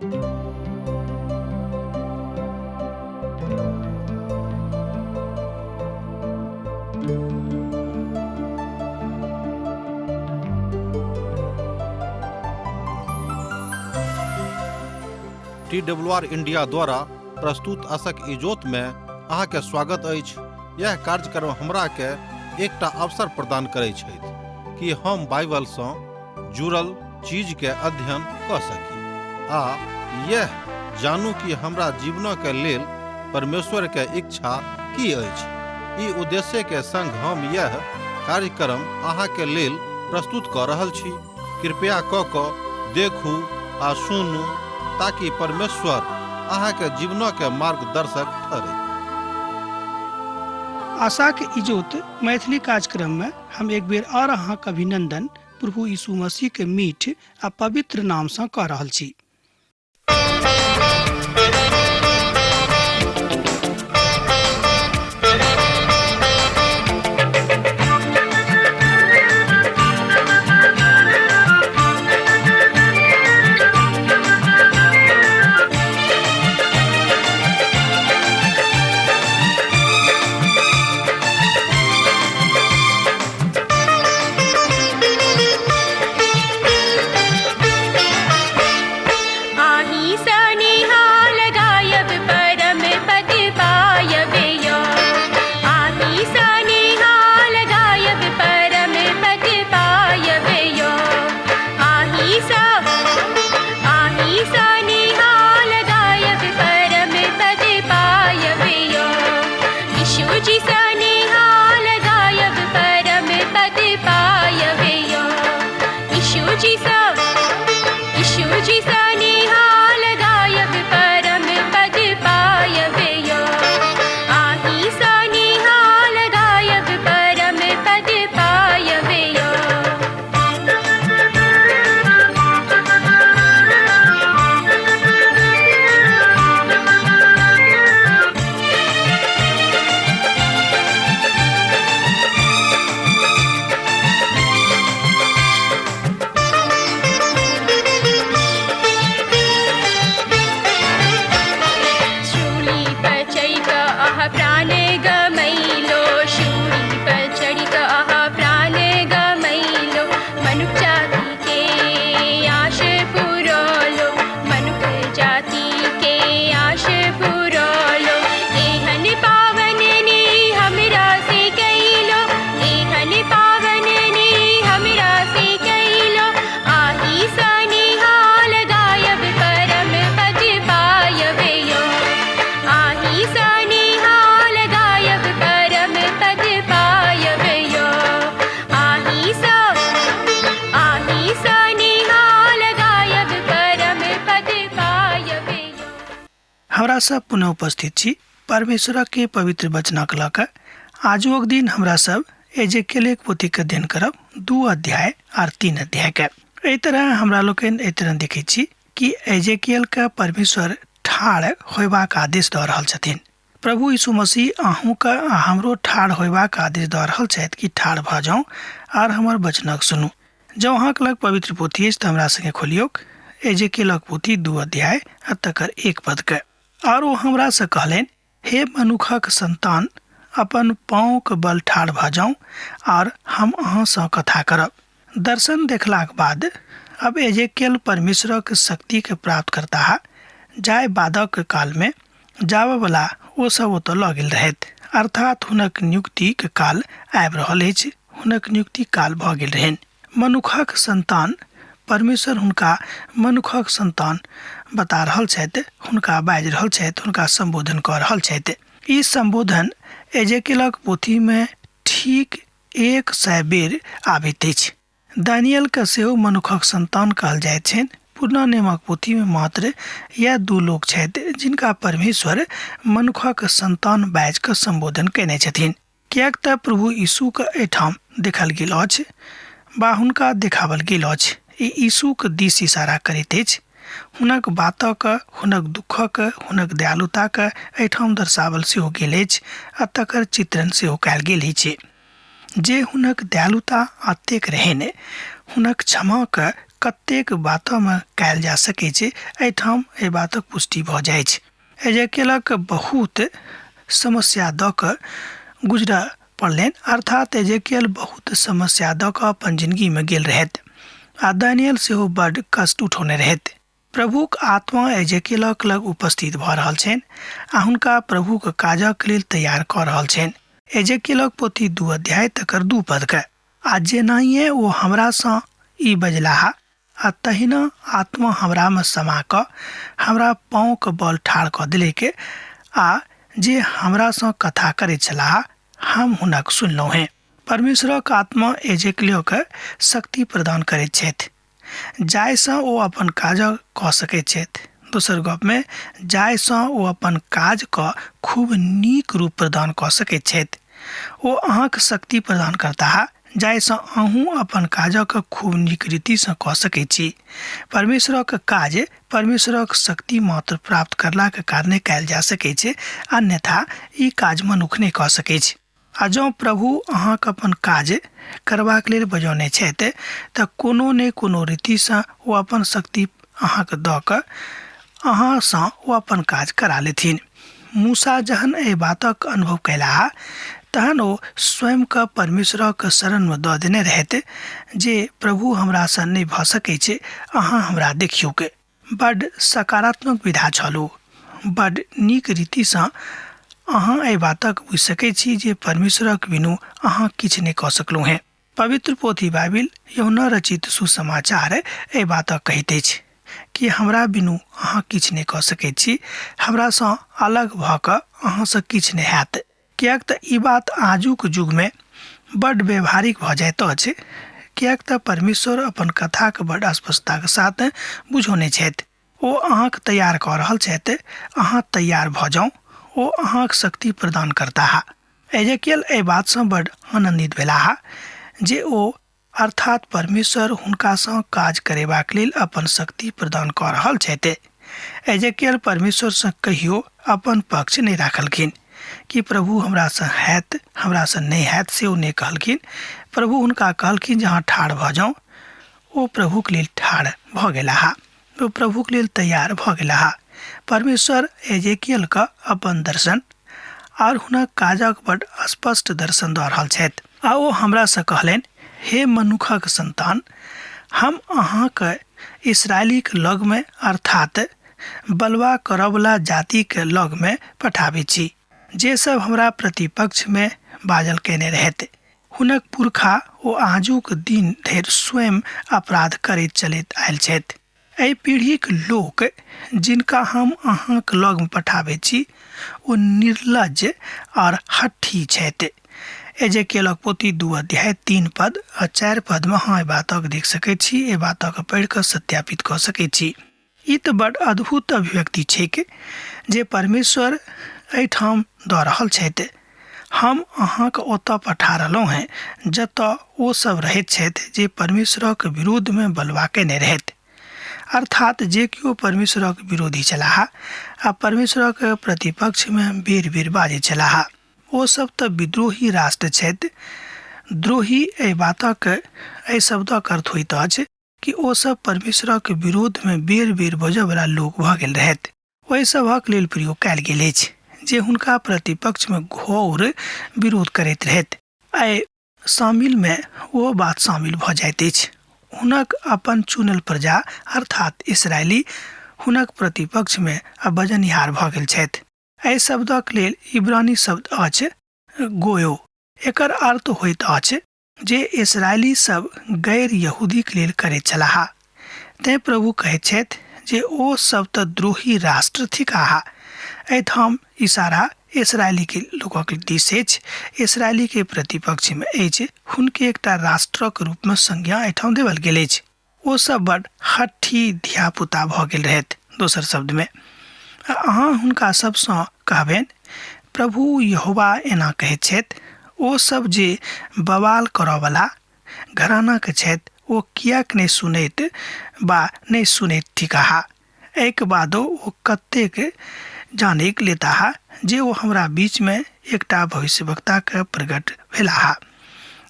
T W R India द्वारा प्रस्तुत असक इजोत में अहाँके स्वागत अछि। यह कार्यक्रम हमरा के एकटा अवसर प्रदान करै छथि कि हम बाइबल सँ जुड़ल चीज के अध्ययन कऽ सकी आ यह जानू कि हमरा जीवनक के लेल परमेश्वर के इच्छा की अछि। ई उद्देश्य के संग हम यह कार्यक्रम अहाँ के लेल प्रस्तुत कऽ रहल छी। कृपया कऽ कऽ देखू आ सुनू ताकि परमेश्वर अहाँ के जीवनक के मार्गदर्शक ठहरै। आशाक इजोत मैथिली कार्यक्रम में हम एक बेर और अहाँक अभिनंदन प्रभु यीशु मसीह के मीठ आ पवित्र नाम सँ कऽ रहल छी। आही सनिहाल गायब परम पद पायब यो। आही सनिहाल गायब परम पद पायब यो। आही स आही सनिहाल गायब परम पद पायब यो। यीशु जी सनिहाल गायब परम पद पायब यो। यीशु जी स यीशु जी सनिहाल गायब परम पद पायब यो। आही सनिहाल गायब परम पद पायब यो। शूली पर चढ़ि कऽ अहाँ प्राण गमैलो। शूली पर चढ़ि कऽ अहाँ प्राण गमैलो। मनुख जाति के आश पुरौलो। मनुख जाति के आश पुरौलो। एहन पावन ने हमरा से कैलो। एहन पावन ने हमरा से कैलो। आही सनिहाल गायब परम पद पायब यो। आही सनिहाल गायब परम पद पायब यो। आही स आही सनिहाल गायब परम पद पायब यो। हमरा सब पुनः उपस्थित छी परमेश्वरक के पवित्र वचनक लऽ कऽ। आजुक दिन हमरा सब एजेकेलेक पोथीके अध्ययन करब, 2 अध्याय आर 3 अध्याय के। एहि तरह हमरा लोकनि एहि तरह देखै छी कि एजेकियल के परमेश्वर ठाढ़ होयबाक आदेश दऽ रहल छथिन। प्रभु यीशु मसीह अहूँके आ हमरो ठाढ़ होयबाक आदेश दऽ रहल छथि कि ठाढ़ भऽ जाउ आर हमर वचनक सुनू। जँ अहाँके लग पवित्र पोथी अछि तऽ हमरा संगे खोलियौक एजेकियलक पोथी 2 अध्याय आ तकर 1 पदके। आर ओ हमरा से कहलनि, हे मनुखक संतान, अपन पाँवक बल ठाढ़ भऽ जाउ आर हम अहाँसँ कथा करब। दर्शन देखलाक बाद अब एजेकियल परमेश्वरक शक्तिके प्राप्त करताह, जाय बादक कालमे जाबयवला ओ सब ओतऽ लऽ गेल रहथि। अर्थात हुनक नियुक्तिक काल आबि रहल अछि, हुनक नियुक्ति काल भऽ गेल रहनि। मनुखक संतान, परमेश्वर हुनका मनुखक संतान बता रहल छथि, हुनका बाजि रहल छथि, हुनका संबोधन कऽ रहल छथि। ई संबोधन एजेकियलक पोथीमे ठीक 100 बेर आबैत अछि। दानियलके सेहो मनुखक संतान कहल जाइत छनि। पुरना नियमक पोथीमे मात्र इएह 2 लोक छथि जिनका परमेश्वर मनुखक संतान बाजि कऽ संबोधन कयने छथिन। किएक तऽ प्रभु यीशुके एहिठाम देखल गेल अछि वा हुनका देखावल गेल अछि। ई यीशुके दिस इशारा करैत अछि। हुनक बातक, हुनक दुःखक, हुनक दयालुताक एहिठाम दर्शावल सेहो गेल अछि आ तकर चित्रण सेहो कयल गेल अछि। जे हुनक दयालुता अतेक रहनि, हुनक क्षमाक कतेक बातमे कयल जा सकै छै, एहिठाम एहि बातक पुष्टि भऽ जाइ छै। एजेकेलक बहुत समस्या दऽ कऽ गुजरऽ पड़लनि, अर्थात एजेकेल बहुत समस्या दऽ कऽ अपन जिनगीमे गेल रहथि आ दानियल सेहो बड्ड कष्ट उठौने रहथि। प्रभुक आत्मा एजेकेलक लग उपस्थित भऽ रहल छनि आ हुनका प्रभुक काजक लेल तैयार कऽ रहल छनि। एजेकेलक पोथी 2 अध्याय तकर 2 पदके। आ जेनाहिए ओ हमरासँ ई बजलाह आ तहिना आत्मा हमरामे समा कऽ हमरा पाँवके बल ठाढ़ कऽ देलकै आ जे हमरासँ कथा करैत छलाह हम हुनक सुनलहुँ हेँ। परमेश्वरक आत्मा एजेकेलके शक्ति प्रदान करैत छथि जाहिसँ ओ अपन काज कऽ सकैत छथि। दोसर गपमे जाहिसँ ओ अपन काजके खूब नीक रूप प्रदान कऽ सकैत छथि। ओ अहाँके शक्ति प्रदान करताह जाहिसँ अहूँ अपन काजके खूब नीक रीतिसँ कऽ सकैत छी। परमेश्वरक काज परमेश्वरक शक्ति मात्र प्राप्त करलाके कारणे कयल जा सकैत छै, अन्यथा ई काज मनुख नहि कऽ सकैछ। आ जँ प्रभु अहाँके अपन काज करबाक लेल बजौने छथि तऽ कोनो ने कोनो रीतिसँ ओ अपन शक्ति अहाँके दऽ कऽ अहाँसँ ओ अपन काज करा लेथिन। मूसा जहन एहि बातक अनुभव कयलाह तहन ओ स्वयंके परमेश्वरक शरणमे दऽ देने रहथि जे प्रभु हमरासँ नहि भऽ सकै छै, अहाँ हमरा देखियौक। बड्ड सकारात्मक विधा छल ओ। बड्ड नीक रीतिसँ अहाँ एहि बातक बुझि सकै छी जे परमेश्वरक बिनु अहाँ किछु नहि कऽ सकलहुँ हेँ। पवित्र पोथी बाइबिल यहुना रचित सुसमाचार एहि बातक कहैत अछि कि हमरा बिनु अहाँ किछु नहि कऽ सकैत छी, हमरासँ अलग भऽ कऽ अहाँसँ किछु नहि हैत। किएक तऽ ई बात आजुक युगमे बड्ड व्यवहारिक भऽ जाइत अछि, किएक तऽ परमेश्वर अपन कथाके बड्ड स्पष्टताके साथ बुझौने छथि। ओ अहाँके तैयार कऽ रहल छथि, अहाँ तैयार भऽ जाउ, ओ अहाँके शक्ति प्रदान करताह। एजेकियल एहि बातसँ बड्ड आनन्दित भेलाह जे ओ अर्थात परमेश्वर हुनकासँ काज करेबाक लेल अपन शक्ति प्रदान कऽ रहल छथि। एजेकियल परमेश्वरसँ कहियो अपन पक्ष नहि राखलखिन कि प्रभु हमरासँ हैत, हमरासँ नहि हैत से ओ नहि कहलखिन। प्रभु हुनका कहलखिन जे अहाँ ठाढ़ भऽ जाउ। ओ प्रभुक लेल ठाढ़ भऽ गेलाह। ओ प्रभुक लेल तैयार भऽ गेलाह। परमेश्वर एजेकियलके अपन दर्शन आर हुनक काजक बड स्पष्ट दर्शन दऽ रहल छथि। आ ओ हमरासँ कहलनि, हे मनुखक सन्तान, हम अहाँके इस्राएलीक लगमे अर्थात बलवा करऽवला जातिके लगमे पठाबैत छी, जे सब हमरा प्रतिपक्षमे बाजल कयने रहथि। हुनक पुरखा ओ आजुक दिन धरि स्वयं अपराध करैत चलैत आयल छथि। एहि पीढ़ीक लोक जिनका हम अहाँक लगमे पठाबैत छी ओ निर्लज्ज आओर हठी छथि। एजेकियलक पोथी 2 अध्याय 3 पद आ 4 पदमे अहाँ एहि बातक देख सकैत छी, एहि बातक पढ़ि कऽ सत्यापित कऽ सकैत छी। ई तऽ बड अद्भुत अभिव्यक्ति छैक जे परमेश्वर एहिठाम दऽ रहल छथि। हम अहाँके ओतऽ पठा रहलहुँ हेँ जतऽ ओ सब रहैत छथि जे परमेश्वरक विरोधमे बलवा कयने रहथि। अर्थात जे केओ परमेश्वरक विरोधी छलाह आ परमेश्वरक प्रतिपक्षमे बेर-बेर बाजैत छलाह, ओ सब तऽ विद्रोही राष्ट्र छथि। द्रोही एहि बातक एहि शब्दक अर्थ होइत अछि कि ओ सब परमेश्वरक विरोधमे बेर-बेर बजऽवला लोक भऽ गेल रहथि। ओहि सभक लेल प्रयोग कयल गेल अछि जे हुनका प्रतिपक्षमे घोर विरोध करैत रहथि। एहि शामिलमे ओ बात शामिल भऽ जाइत अछि। हुनक अपन चुनल प्रजा अर्थात इस्राएली हुनक प्रतिपक्षमे बजनिहार भऽ गेल छथि। एहि शब्दक लेल इब्रानी शब्द अछि गोयो। एकर अर्थ होइत अछि जे इस्राएली सब गैर यहूदीक लेल करैत छलाह। तेँ प्रभु कहैत छथि जे ओ सब तऽ द्रोही राष्ट्र थिकाह। एहिठाम इशारा इस्राएलीके लोकक दिस अछि, इस्राएलीके प्रतिपक्षमे अछि, हुनके एकटा राष्ट्रक रूपमे संज्ञा एहिठाम देवल गेल अछि। ओ सब बड हठी धियापुता भऽ गेल रहथि, दोसर शब्दमे। आ अहाँ हुनका सबसँ कहबनि, प्रभु यहोवा एना कहैत छथि, ओ सब जे बवाल करऽवला घरानाके छथि ओ किएक नहि सुनैत बा नहि सुनैत थिकाह? एहिके बादो ओ कतेक जानिक लेताह जे ओ हमरा बीचमे एकटा भविष्यवक्ताके प्रकट भेलाह।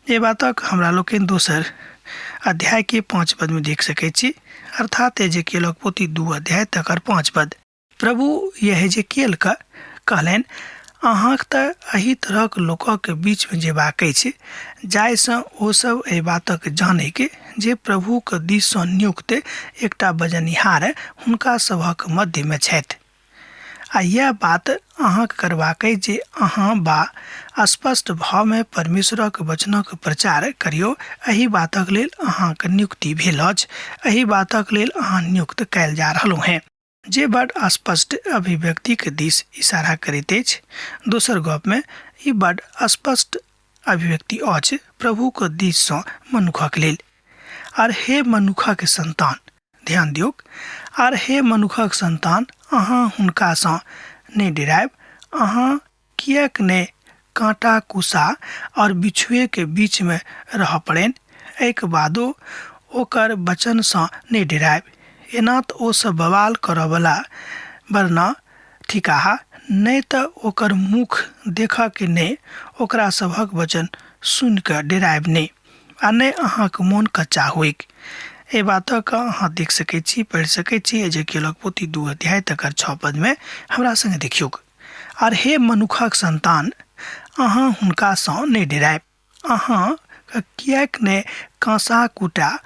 एहि बातक हमरा लोकनि दोसर अध्यायके 5 पदमे देख सकैत छी, अर्थात एजेकियलक पोथी 2 अध्याय तकर 5 पद। प्रभु यहेजकेलके कहलनि, अहाँक तऽ एहि तरहक लोकक बीचमे जेबाक अछि जाहिसँ ओसभ एहि बातक जानैक जे प्रभुक दिससँ नियुक्त एकटा बजनिहार हुनका सभक मध्यमे छथि। आ इएह बात अहाँक करबाक अछि जे अहाँ बा स्पष्ट भावमे परमेश्वरक वचनक प्रचार करियौ। एहि बातक लेल अहाँक नियुक्ति भेल अछि, एहि बातक लेल अहाँ नियुक्त कयल जा रहलहुँ हेँ, जे बड स्पष्ट अभिव्यक्तिक दिस इशारा करैत अछि। दोसर गपमे ई बड स्पष्ट अभिव्यक्ति अछि प्रभुक दिससँ मनुखक लेल। आर हे मनुखक संतान, ध्यान दियौक, आर हे मनुखक संतान, अहाँ हुनकासँ नहि डरायब। अहाँ किएक नहि काँटा कुसा और बिछुएके बीचमे रहऽ पड़नि, एहिके बादो ओकर वचनसँ नहि डरायब। एना तऽ ओ सब बवाल करऽवला बरना थिकाह, नहि तऽ ओकर मुख देखऽके नहि, ओकरा सभक वचन सुनिकऽ डरायब नहि, आ नहि अहाँक मोन कच्चा होइक। एहि बातक अहाँ देख सकैत छी, पढ़ि सकैत छी एजेकियलक पोथी 2 अध्याय तकर 6 पदमे। हमरा संगे देखियौक। आर हे मनुखक संतान, अहाँ हुनकासँ नहि डरायब। अहाँ किएक नहि काँसा कुटा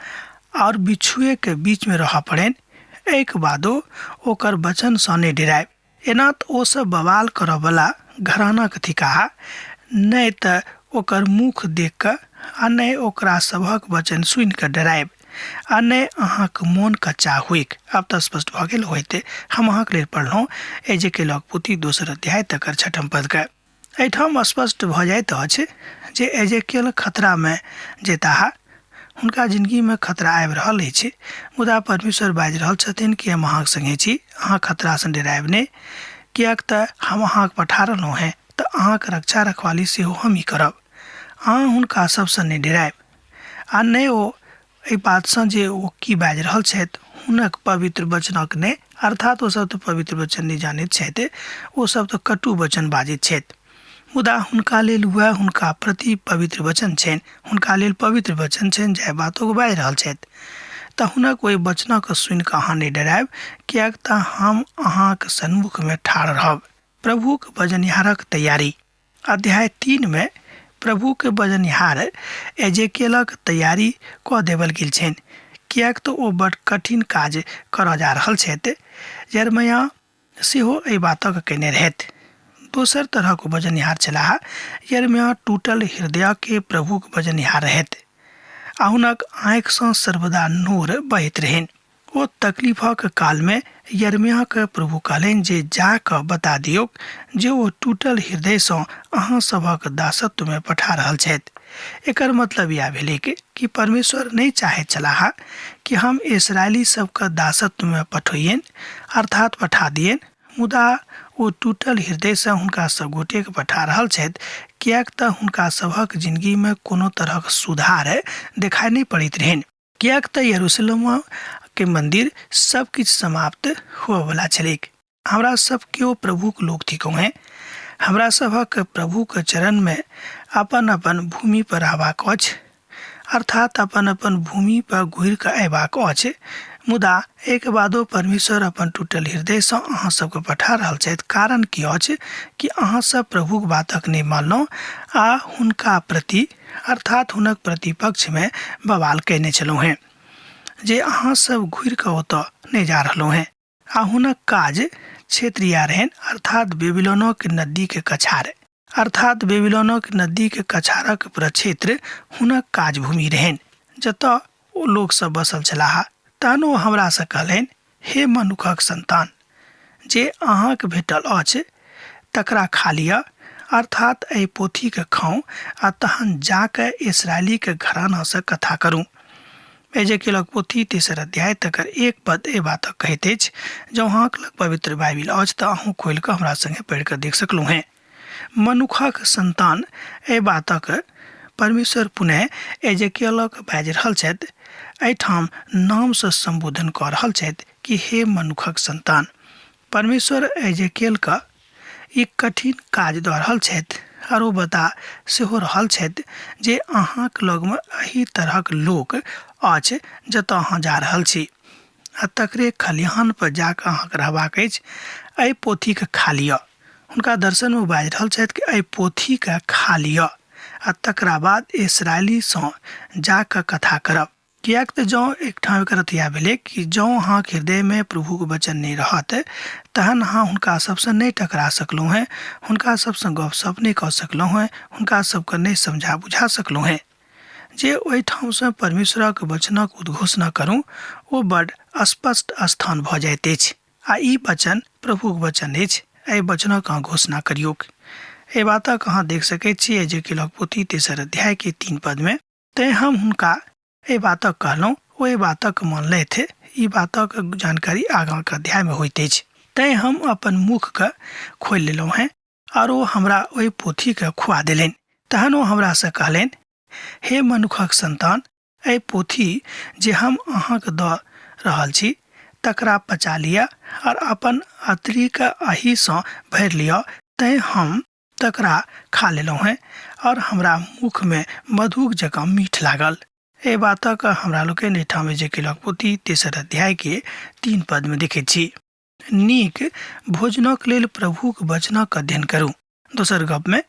आओर बिच्छुएके बीचमे रहऽ पड़नि, एहिके बादो ओकर वचनसँ नहि डरायब। एना तऽ ओ सब बवाल करऽवला घरानाक थिकाह, नहि तऽ ओकर मुख देखि कऽ आ नहि ओकरा सभक वचन सुनि कऽ डरायब, आ नहि अहाँक मोन कच्चा होइक। आब तऽ स्पष्ट भऽ गेल होइत, हम अहाँक लेल पढ़लहुँ एजेकेलक पोथी दोसर अध्याय तकर छठम पदके। एहिठाम स्पष्ट भऽ जाइत अछि जे एजेकेल खतरामे जेताह, हुनका जिनगीमे खतरा आबि रहल अछि, मुदा परमेश्वर बाजि रहल छथिन कि हम अहाँक संगे छी, अहाँ खतरासँ डरायब नहि, किएक तऽ हम अहाँक पठा रहलहुँ हेँ, तऽ अहाँक रक्षा रखवाली सेहो हमही करब। अहाँ हुनका सभसँ नहि डरायब, आ नहि ओ एहि बातसँ जे ओ की बाजि रहल छथि हुनक पवित्र वचनक नहि, अर्थात ओ सब तऽ पवित्र वचन नहि जानैत छथि, ओ सब तऽ कटु वचन बाजैत छथि, मुदा हुनका लेल वएह हुनका प्रति पवित्र वचन छनि, हुनका लेल पवित्र वचन छनि जाहि बातोक बाजि रहल छथि। तऽ हुनक ओहि वचनक सुनि कऽ अहाँ नहि डरायब, किएक तऽ हम अहाँक सन्मुखमे ठाढ़ रहब। प्रभुक बजनिहारक तैयारी। अध्याय 3 मे प्रभुके बजनिहार एजेकेलक तैयारी कऽ देबल गेल छनि, किएक तऽ ओ बड कठिन काज करऽ जा रहल छथि। यिर्मयाह सेहो एहि बातक कयने रहथि। दोसर तरहक ओ बजनिहार छलाह। यिर्मयाह टूटल हृदयके प्रभुक बजनिहार रहथि आ हुनक आँखिसँ सर्वदा नोर बहैत रहनि। ओ तकलीफक कालमे यिर्मयाहकेँ प्रभु कहलनि जे जा कऽ बता दियौक जे ओ टूटल हृदयसँ अहाँ सभक दासत्वमे पठा रहल छथि। एकर मतलब इएह भेलैक कि परमेश्वर नहि चाहैत छलाह कि हम इसराइली सभके दासत्वमे पठोइयनि, अर्थात पठा दियनि, मुदा ओ टूटल हृदयसँ हुनका सभ गोटेके पठा रहल छथि, किएक तऽ हुनका सभक जिनगीमे कोनो तरहक सुधार देखाइ नहि पड़ैत रहनि। किएक तऽ यरूशलेमके मन्दिर सब किछु समाप्त हुअवला छलैक। हमरा सब केओ प्रभुक लोक थिकहुँ हेँ। हमरा सभक प्रभुक चरणमे अपन अपन भूमि पर रहबाक अछि, अर्थात अपन अपन भूमि पर घुरि कऽ अयबाक अछि। मुदा एहिके बादो परमेश्वर अपन टूटल हृदयसँ अहाँ सबके पठा रहल छथि। कारण की अछि कि अहाँ सब प्रभुक बातक नहि मानलहुँ आ हुनका प्रति अर्थात हुनक प्रतिपक्षमे बवाल कयने छलहुँ हेँ जे अहाँ सब घुरि कऽ ओतऽ नहि जा रहलहुँ हेँ। आ हुनक काज क्षेत्रीय रहनि, अर्थात बेबीलोनक नदीके कछार, अर्थात बेबीलोनक नदीके कछारक प्रक्षेत्र हुनक काजभूमि रहनि, जतऽ ओ लोक सब बसल छलाह। तहन ओ हमरासँ कहलनि, हे मनुखक संतान, जे अहाँक भेटल अछि तकरा खा लिअ, अर्थात एहि पोथीके खाउ आ तहन जा कऽ इसराइलीके घरानासँ कथा करू। एजेकियलक पोथी तेसर अध्याय तकर 1 पद एहि बातक कहैत अछि। जँ अहाँक लग पवित्र बाइबिल अछि तऽ अहूँ खोलि कऽ हमरा संगे पढ़ि कऽ देख सकलहुँ हेँ। मनुखक संतान, एहि बातक परमेश्वर पुनः एजेकियलक बाजि रहल छथि। एहिठाम नामसँ सम्बोधन कऽ रहल छथि कि हे मनुखक संतान। परमेश्वर एजेकियलके ई कठिन काज दऽ रहल छथि, आर ओ बता सेहो रहल छथि जे अहाँक लगमे एहि तरहक लोक अछि जतऽ अहाँ जा रहल छी आ तकरे खलिहानपर जा कऽ अहाँके रहबाक अछि। एहि पोथीके खा लिअ। हुनका दर्शनमे बाजि रहल छथि कि एहि पोथीके खा लिअ आ तकरा बाद इसराइलीसँ जा कऽ कथा करब। किएक तऽ जँ एकठाम एकर अथिया भेलै कि जँ अहाँके हृदयमे प्रभुके वचन नहि रहत तहन अहाँ हुनका सभसँ नहि टकरा सकलहुँ हेँ, हुनका सभसँ गपशप नहि कऽ सकलहुँ हेँ, हुनका सभके नहि समझा बुझा सकलहुँ हेँ। जे ओहिठामसँ परमेश्वरक वचनक उद्घोषणा करू ओ बड स्पष्ट स्थान भऽ जाइत अछि आ ई वचन प्रभुक वचन अछि। एहि वचनक अहाँ घोषणा करियौक। एहि बातक अहाँ देख सकैत छी एजेकिलक पोथी तेसर अध्यायके 3 पदमे। तैँ हम हुनका एहि बातक कहलहुँ, ओ एहि बातक मानलथि। ई बातक जानकारी आगाँके अध्यायमे होइत अछि। तैँ हम अपन मुखके खोलि लेलहुँ हेँ आर ओ हमरा ओहि पोथीके खुआ देलनि। तहन ओ हमरासँ कहलनि, हे मनुखक सन्तान, एहि पोथी जे हम अहाँके दऽ रहल छी तकरा पचा लिअ आर अपन अतरीके एहिसँ भरि लिअ। तैँ हम तकरा खा लेलहुँ हेँ आओर हमरा मुखमे मधुक जकाँ मीठ लागल। एहि बातक हमरा लोकनि एहिठाम एजेकिलक पोथी तेसर अध्यायके 3 पदमे देखैत छी। नीक भोजनक लेल प्रभुक वचनक अध्ययन करू। दोसर गपमे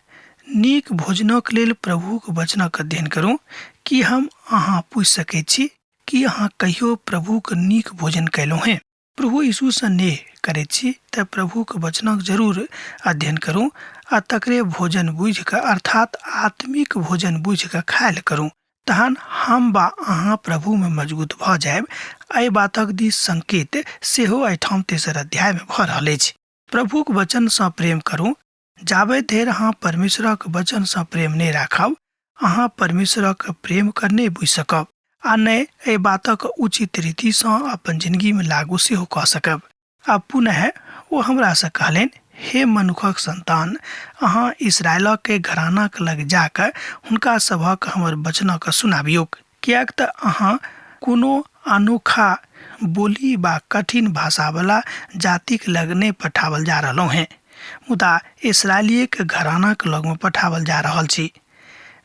नीक भोजनक लेल प्रभुक वचनक अध्ययन करू। की हम अहाँ पूछि सकैत छी कि अहाँ कहियो प्रभुक नीक भोजन कयलहुँ हेँ? प्रभु यीशुसँ नेह करैत छी तऽ प्रभुक वचनक जरूर अध्ययन करू आ तकरे भोजन बुझि कऽ अर्थात आत्मिक भोजन बुझि कऽ खायल करू। तहन हम वा अहाँ प्रभुमे मजबूत भऽ जायब। एहि बातक दिस संकेत सेहो एहिठाम तेसर अध्यायमे भऽ रहल अछि। प्रभुक वचनसँ प्रेम करू। जाबे धरि अहाँ परमेश्वरक वचनसँ प्रेम नहि राखब, अहाँ परमेश्वरक प्रेमके नहि बुझि सकब आ नहि एहि बातक उचित रीतिसँ अपन जिनगीमे लागू सेहो कऽ सकब। आ पुनः ओ हमरासँ कहलनि, हे मनुखक सन्तान, अहाँ इस्राएलक घरानाक लग जा कऽ हुनका सभक हमर वचनक सुनाबियौक, किएक तऽ अहाँ कोनो अनोखा बोली वा कठिन भाषावला जातिक लग नहि पठाओल जा रहलहुँ हेँ, मुदा इस्राएलिएक घरानाक लगमे पठाओल जा रहल छी।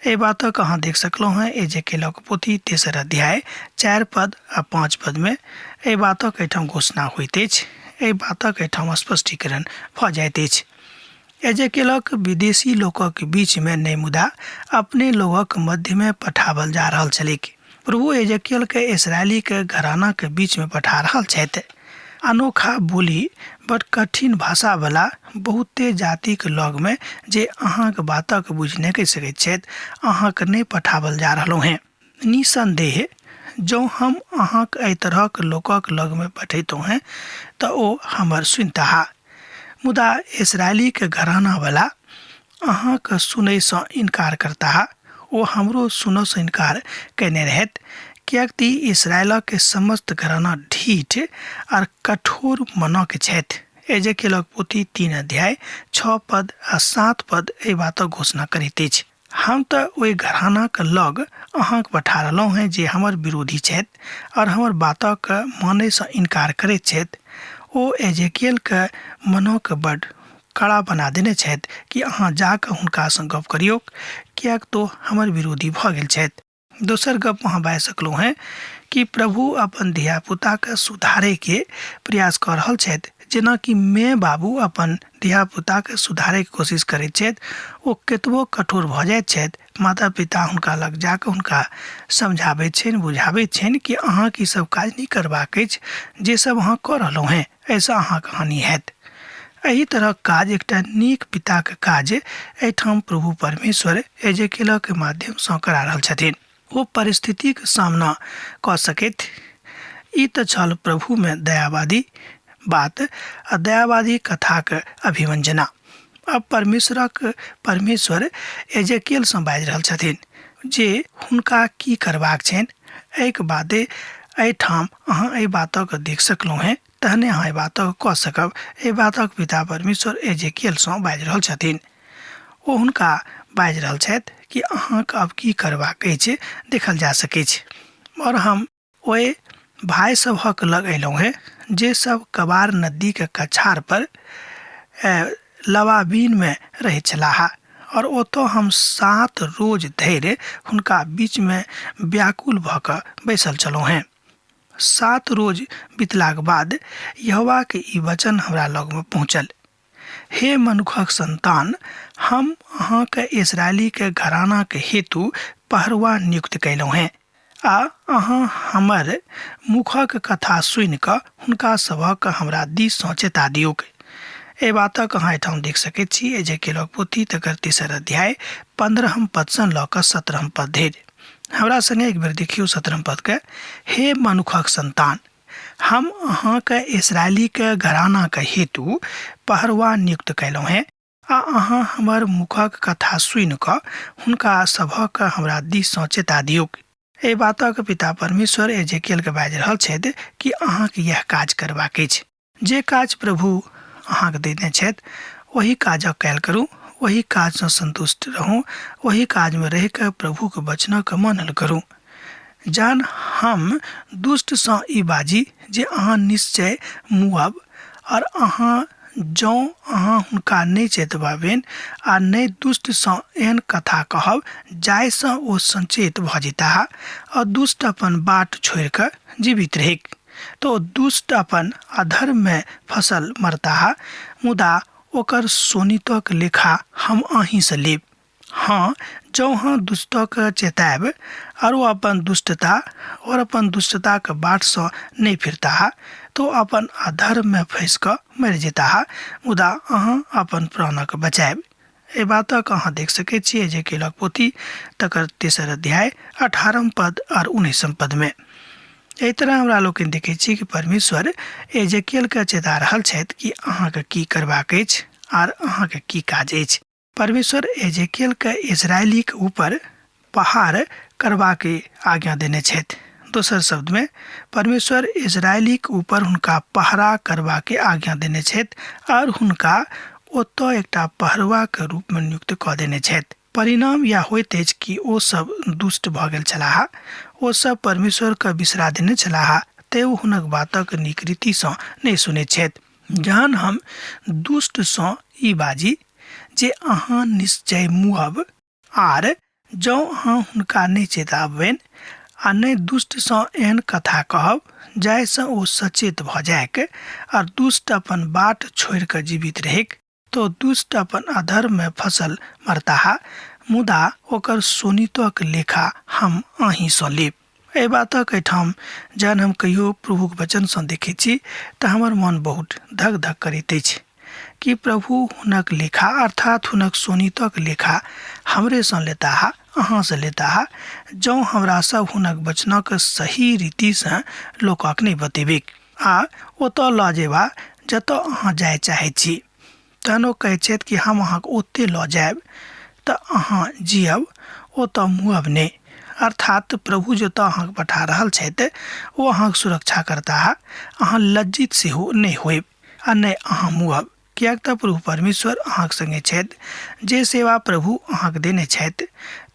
एहि बातक अहाँ देख सकलहुँ हेँ एजेकेलक पोथी तेसर अध्याय 4 पद आ 5 पदमे एहि बातक एहिठाम घोषणा होइत अछि। एहि बातक एहिठाम स्पष्टीकरण भऽ जाइत अछि। एजेकेलक विदेशी लोकक बीचमे नहि मुदा अपने लोकक मध्यमे पठाओल जा रहल छलैक। प्रभु एजेकेलके इसराइलीके घरानाके बीचमे पठा रहल छथि। अनोखा बोली बड कठिन भाषावला बहुते जातिक लगमे जे अहाँक बातक बुझि नहि कहि सकैत छथि, अहाँक नहि पठाओल जा रहलहुँ हेँ। निसन्देह जँ हम अहाँक एहि तरहक लोकक लगमे पठैतहुँ हेँ तऽ ओ हमर सुनिताह। मुदा इसराइलीके घरानावला अहाँक सुनयसँ इनकार करताह। ओ हमरो सुनऽसँ इनकार कयने रहथि, किएक तऽ इसराइलक समस्त घराना ढीठ आर कठोर मनक छथि। एजेकेलक पोथी 3 अध्याय 6 पद आ 7 पद एहि बातक घोषणा करैत अछि। हम तऽ ओहि घरानाक लग अहाँक पठा रहलहुँ हेँ जे हमर विरोधी छथि आओर हमर बातक मानयसँ इनकार करैत छथि। ओ एजेकियलके मनोके बड कड़ा बना देने छथि कि अहाँ जा कऽ हुनकासँ गप करियौक, किएक तऽ हमर विरोधी भऽ गेल छथि। दोसर गप अहाँ बाजि सकलहुँ हेँ कि प्रभु अपन धियापुताके सुधारैके प्रयास कऽ रहल छथि। जेनाकि माय बाबू अपन धियापुताके सुधारैके कोशिश करैत छथि, ओ कतबो कठोर भऽ जाइत छथि, माता पिता हुनका लग जाकऽ हुनका समझाबैत छनि, बुझाबैत छनि कि अहाँके ई सब काज नहि करबाक अछि जे सब अहाँ कऽ रहलहुँ हेँ, एहिसँ अहाँके हानि हैत। एहि तरहक काज एकटा नीक पिताके काज एहिठाम प्रभु परमेश्वर एजेकेलके माध्यमसँ करा रहल छथिन। ओ परिस्थितिक सामना कऽ सकैत। ई तऽ छल प्रभुमे दयावादी बात आ दयावादी कथाक अभिव्यंजना। आब परमेश्वरक परमेश्वर एजेकेलसँ बाजि रहल छथिन जे हुनका की करबाक छनि। एहिके बादे एहिठाम अहाँ एहि बातक देख सकलहुँ हेँ, तहने अहाँ एहि बातक कऽ सकब। एहि बातक पिता परमेश्वर एजेकियलसँ बाजि रहल छथिन। ओ हुनका बाजि रहल छथि कि अहाँके अब की करबाक अछि देखल जा सकैछ। आओर हम ओहि भाय सभक लग अयलहुँ हेँ जे सब कबार नदीके कछार पर लवाबीनमे रहैत छलाह। और ओतऽ हम 7 रोज धरि हुनका बीचमे व्याकुल भऽ कऽ बैसल छलहुँ हेँ। 7 रोज बितलाक बाद यहोवाके ई वचन हमरा लगमे पहुँचल, हे मनुखक सन्तान, हम अहाँके इस्राएलीके घरानाके हेतु पहरुआ नियुक्त कयलहुँ हेँ आ अहाँ हमर मुखक कथा सुनि कऽ हुनका सभक हमरा दिससँ चेता दियौक। एहि बातक अहाँ एहिठाम देख सकैत छी एजेकेलक पोथी तकर तेसर अध्याय 15हम पदसँ लऽ कऽ 17हम पद धरि। हमरा संगे एक बेर देखियौ 17हम पदके, हे मनुखक सन्तान, हम अहाँके इस्राएलीके घरानाके हेतु पहरुआ नियुक्त कयलहुँ हेँ आ अहाँ हमर मुखक कथा सुनि कऽ हुनका सभक हमरा दिससँ चेता दियौक। एहि बातक पिता परमेश्वर एजेकियलके बाजि रहल छथि कि अहाँके इएह काज करबाक अछि। जे काज प्रभु अहाँके देने छथि ओहि काजक कयल करू, ओहि काजसँ सन्तुष्ट रहू, ओहि काजमे रहि कऽ प्रभुके वचनक मानल करू। जहन हम दुष्टसँ ई बाजी जे अहाँ निश्चय मुअब और अहाँ जँ अहाँ हुनका नहि चेतबनि आ नहि दुष्टसँ एहन कथा कहब जाहिसँ ओ सचेत भऽ जेताह और दुष्ट अपन बाट छोड़ि कऽ जीवित रहैक, तऽ ओ दुष्ट अपन अधर्ममे फसल मरताह, मुदा ओकर शोणितक लेखा हम अहीँसँ लेब। हँ, जँ अहाँ दुष्टकेँ चेतायब और ओ अपन दुष्टता और अपन दुष्टताक बाटसँ नहि फिरताह, तऽ ओ अपन अधर्ममे फँसि कऽ मरि जेताह, मुदा अहाँ अपन प्राणक बचायब। एहि बातक अहाँ देख सकैत छी एजेकेलक पोथी तकर तेसर अध्याय 18म पद और 19म पदमे। एहि तरह हमरा लोकनि देखै छी कि परमेश्वर एजेकेलके चेता रहल छथि कि अहाँके की करबाक अछि आर अहाँके की काज अछि। परमेश्वर एजेकेलके इजरायलीके ऊपर पहाड़ करबाके आज्ञा देने छथि। दोसर शब्दमे परमेश्वर इजरायलीके ऊपर हुनका पहरा करबाके आज्ञा देने छथि और हुनका ओतऽ एकटा पहरुआके रूपमे नियुक्त कऽ देने छथि। परिणाम यैह होइत अछि कि ओ सब दुष्ट भऽ गेल छलाह। ओ सब परमेश्वरके बिसरा देने छलाह, तेँ ओ हुनक बातक नीक रीतिसँ नहि सुनैत छथि। जहन हम दुष्टसँ ई बाजी जे अहाँ निश्चय मुअब आर जँ अहाँ हुनका नहि चेताबनि आ नहि दुष्टसँ एहन कथा कहब जाहिसँ ओ सचेत भऽ जाइक आर दुष्ट अपन बाट छोड़ि कऽ जीवित रहैक, तऽ दुष्ट अपन अधर्ममे फसल मरताह, मुदा ओकर शोणितक लेखा हम अहीँसँ लेब। एहि बातक एहिठाम जहन हम कहियो प्रभुक वचनसँ देखैत छी तऽ हमर मन बहुत धक धक करैत अछि कि प्रभु हुनक लेखा अर्थात हुनक शोणितक लेखा हमरेसँ लेताह, अहाँसँ लेताह, जँ हमरा सब हुनक वचनक सही रीतिसँ लोकक नहि बतेबैक आ ओतऽ लऽ जेबा जतऽ अहाँ जाय चाहैत छी। तहन ओ कहैत छथि कि हम अहाँके ओते लऽ जायब तऽ अहाँ जियब, ओतऽ मुअब नहि। अर्थात प्रभु जतऽ अहाँके पठा रहल छथि ओ अहाँके सुरक्षा करताह, अहाँ लज्जित सेहो नहि होयब आ नहि अहाँ मुअब, किएक तऽ प्रभु परमेश्वर अहाँके संगे छथि। जे सेवा प्रभु अहाँके देने छथि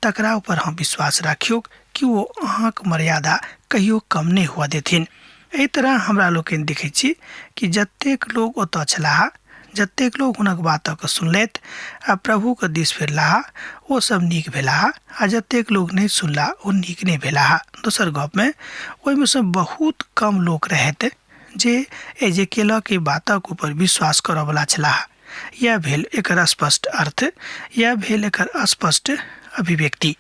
तकरा ऊपर अहाँ विश्वास राखियौक कि ओ अहाँके मर्यादा कहियो कम नहि हुअ देथिन। एहि तरह हमरा लोकनि देखै छी कि जतेक लोक ओतऽ छलाह, जतेक लोक हुनक बातक सुनलथि आ प्रभुके दिस फिरलाह, ओ सब नीक भेलाह आ जतेक लोक नहि सुनलाह ओ नीक नहि भेलाह। दोसर गपमे ओहिमे सँ बहुत कम लोक रहथि जे एजेकेलक ई बातक ऊपर विश्वास करऽवला छलाह। यैह भेल एकर स्पष्ट अर्थ, यैह भेल एकर स्पष्ट अभिव्यक्ति।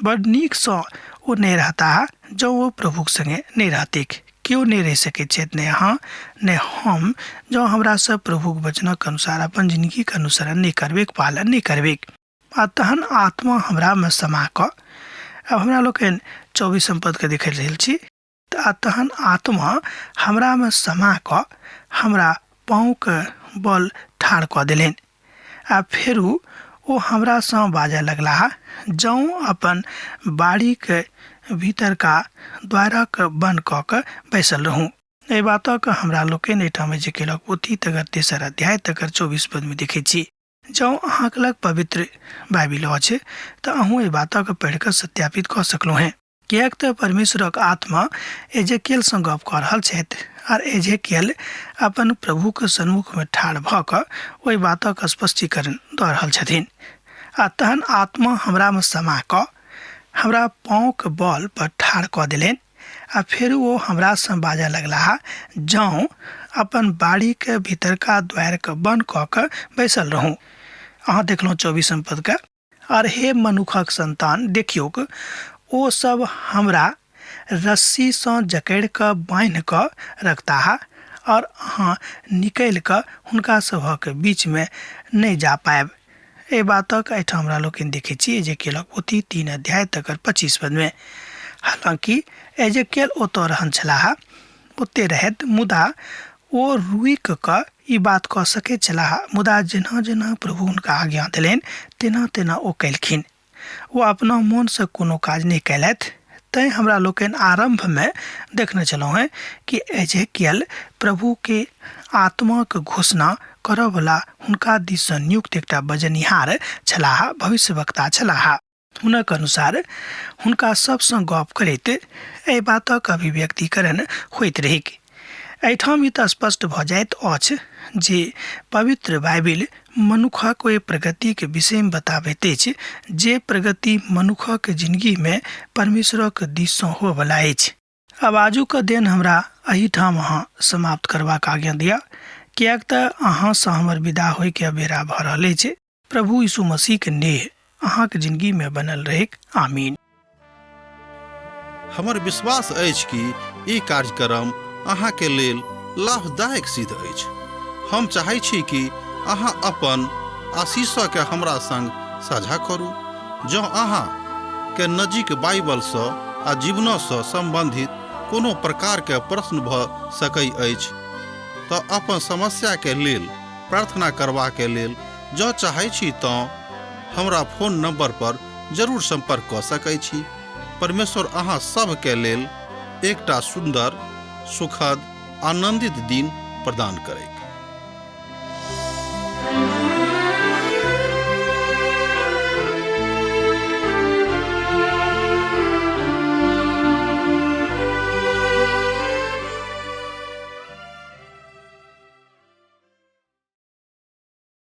बड नीकसँ ओ नहि रहताह जँ ओ प्रभुक संगे नहि रहतीक। केओ नहि रहि सकैत छथि, ने अहाँ ने हम, जँ हमरा सब प्रभुक वचनक अनुसार अपन जिनगीक अनुसरण नहि करबैक, पालन नहि करबैक। आ तहन आत्मा हमरामे समा कऽ, आब हमरा लोकनि 24म पदके देखि रहल छी, आ तहन आत्मा हमरामे समा कऽ हमरा पाँवके बल ठाढ़ कऽ देलनि आ फेरू ओ हमरासँ बाजऽ लगलाह, जँ अपन बाड़ीक भीतरका द्वारक बन्न कऽ कऽ बैसल रहू। एहि बातक हमरा लोकनि एहिठाम जे केलक पोथी तकर तेसर अध्याय तकर 24 पदमे देखैत छी। जँ अहाँके लग पवित्र बाइबिल अछि तऽ अहूँ एहि बातक पढ़ि कऽ सत्यापित कऽ सकलहुँ हेँ। किएक तऽ परमेश्वरक आत्मा एजेकियलसँ गप कऽ रहल छथि आर एजेकियल अपन प्रभुक सन्मुखमे ठाढ़ भऽ कऽ ओहि बातक स्पष्टीकरण दऽ रहल छथिन। आ तहन आत्मा हमरामे समा कऽ हमरा पाँवके बल पर ठाढ़ कऽ देलनि आ फेर ओ हमरासँ बाजऽ लगलाह, जाउ, अपन बाड़ीके भीतरका द्वारिके बन्द कऽ कऽ बैसल रहू। अहाँ देखलहुँ 24 पदके। आर हे मनुखक संतान, देखियौक, ओ सब हमरा रस्सीसँ जकड़ि कऽ बान्हि कऽ रखताह और अहाँ निकलि कऽ हुनका सभक बीचमे नहि जा पायब। एहि बातक एहिठाम हमरा लोकनि देखैत छी एजेकियलक पोथी 3 अध्याय तकर 25 पदमे। हालांकि एजेकियल ओतऽ रहन छलाह, ओते रहैत, मुदा ओ रुकि कऽ ई बात कऽ सकैत छलाह, मुदा जेना जेना प्रभु हुनका आज्ञा देलनि तेना तेना ओ कयलखिन। ओ अपना मोनसँ कोनो काज नहि कयलथि। तैँ हमरा लोकनि आरम्भमे देखने छलहुँ हेँ कि एजेकियल प्रभुके आत्माक घोषणा करऽवला हुनका दिससँ नियुक्त एकटा बजनिहार छलाह, भविष्यवक्ता छलाह। हुनक अनुसार हुनका सभसँ गप करैत एहि बातक अभिव्यक्तिकरण होइत रहैक। एहिठाम ई तऽ स्पष्ट भऽ जाइत अछि जे पवित्र बाइबिल मनुखक ओहि प्रगतिके विषयमे बताबैत अछि जे प्रगति मनुखक जिनगीमे परमेश्वरक दिससँ होबऽवला अछि। आब आजुक अध्ययन हमरा एहिठाम अहाँ समाप्त करबाक आज्ञा दिअ, किएक तऽ अहाँसँ हमर विदा होइके बेरा भऽ रहल अछि। प्रभु यीशु मसीहके नेह अहाँके जिनगीमे बनल रहैक। आमीन। हमर विश्वास अछि कि ई कार्यक्रम अहाँके लेल लाभदायक सिद्ध अछि। हम चाहै छी कि अहाँ अपन आशीषके हमरा संग साझा करू। जँ अहाँ के नजीक बाइबलसँ आ जीवनसँ सम्बन्धित कोनो प्रकारके प्रश्न भऽ सकै अछि तऽ अपन समस्याके लेल प्रार्थना करबाके लेल जँ चाहै छी तँ हमरा फोन नंबर पर जरूर संपर्क कऽ सकै छी। परमेश्वर अहाँ सभके लेल एकटा सुन्दर, सुखद, आनंदित दिन प्रदान करैक।